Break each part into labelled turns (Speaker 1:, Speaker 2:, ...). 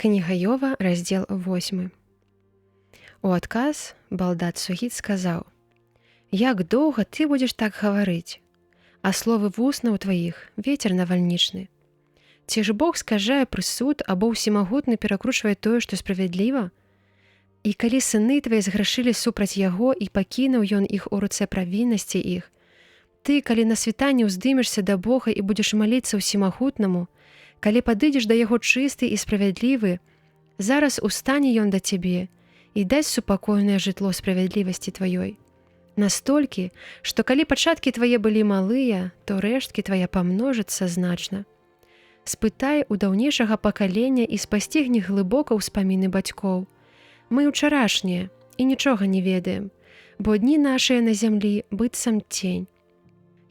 Speaker 1: Кніга Йова, раздзел 8. У адказ Балдат Сугіт сказаў: « Як доўга ты будзеш так гаварыць, А словы вуснаў тваіх вецер навальнічны. Ці ж Бог скажае прысуд або ўсемагутны перакручвае тое, што справядліва? І калі сыны твае зграшылі супраць яго і пакінуў ён іх у руцэ правіннасці іх, ты, калі на світанні ўздымешся да Бога і будзеш маліцца ўсемагутнаму, калі падыдзеш да яго чысты і справядлівы, зараз устане ён да цябе і дасць супакойнае жытло справядлівасці тваёй. Настолькі, што калі пачаткі твае былі малыя, то рэшткі твая памножацца значна. Спытай у даўнейшага пакалення і спасцігні глыбока ўспаміны бацькоў. Мы ўчарашнія і нічога не ведаем, бо дні нашыя на зямлі быццам цень.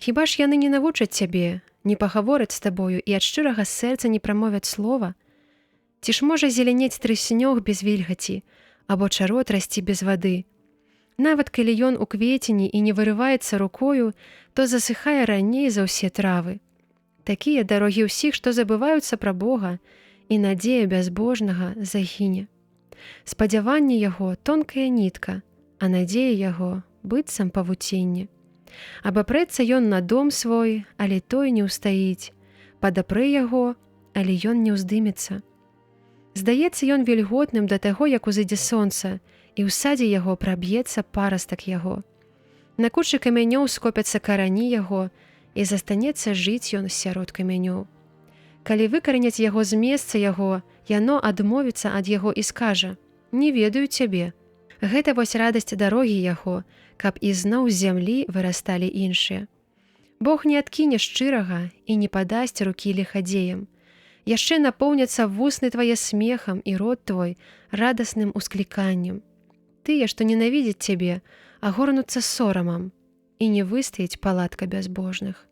Speaker 1: Хіба ж яны не навучаць цябе, не пагавораць з табою і ад шчырага сэрца не прамовяць слова? Ці ж можа зелянець трыснёг без вільгаці, або чарот расці без вады? Нават калі ён у кветені і не вырываецца рукою, то засыхае раней за ўсе травы. Такія дарогі ўсіх, што забываюцца пра Бога, і надзея бязбожнага загіне. Спадзяванне яго тонкая нітка, а надзея яго быццам павуцінне. Абапрэцца ён на дом свой, але той не ўстаіць, падапрэ яго, але ён не ўздымецца. Здаецца ён вільготным да таго, як узыдзе сонца, і ў садзе яго праб'ецца парастак яго. На кучы камянёў скопяцца карані яго, і застанецца жыць ён сярод камянёў. Калі выкараняць яго з месца яго, яно адмовіцца ад яго і скажа: « Не ведаю цябе. Гэта вось радасць дарогі яго, каб ізноў з зямлі вырасталі іншыя. Бог не адкіне шчырага і не падасць рукі ліхадзеям. Яшчэ напоўняцца вусны твае смехам і рот твой радасным ускліканнем. Тыя, што ненавідзяць цябе, агорнуцца сорамам, і не выстаіць палатка бязбожных.